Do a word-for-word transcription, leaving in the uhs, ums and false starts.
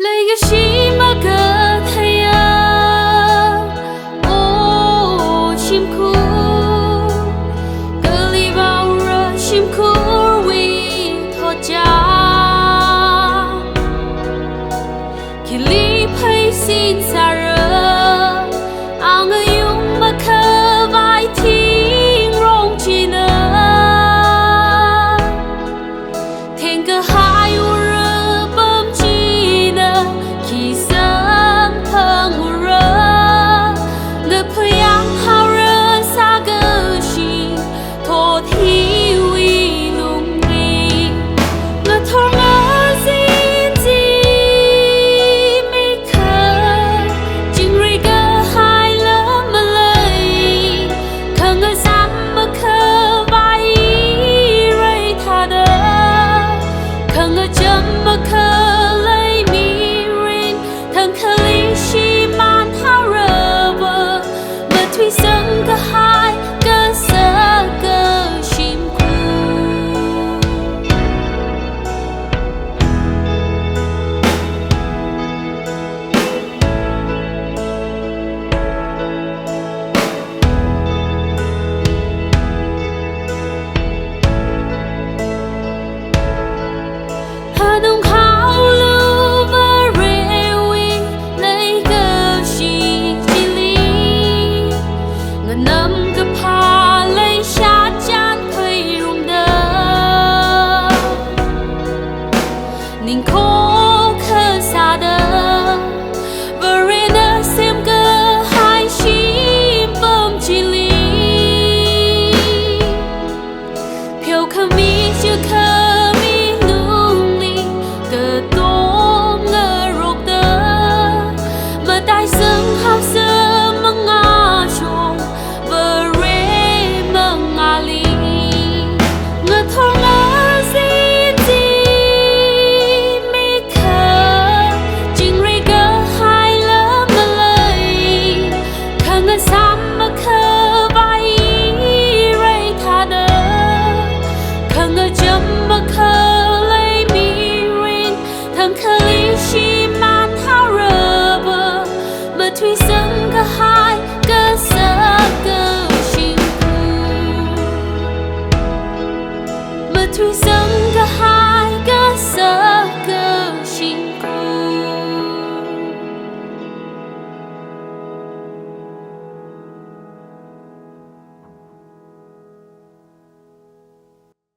Leikashi makatheiya, O shimkhur, kali vāura shimkhurwui thotchāng. Khili pheisin sāra, angayung makhavai thingrong china. Thengkahai ura pam china, khi samphang ura, ngaphayang haora sākashi, thot hiwui lungli. Ngathor ngazin chi mikha, chingri kahai lam malei, khangasam makhavai reithāda, khangacham makhalei mirin, thangkhali shimān haorava, mathuisang kahai kasaka shimkhur. Hanung haoluva Varewui leikashi chili, nganam kaphā leishat chān khuirumda, ningkho kasāda, Varena semkahai shimpam chili. Pheokhami chākhami lungli katom ngarokta, mataisang haosa mangāshong Vare mangāli. Ngathor ngazin chi mikha, chingri kahai lam malei, khangasam makhavai reithāda, khangacham makhalei mirin, thangkhali shimān haorava, mathuisang kahai kasaka shimkhur. Mathuisang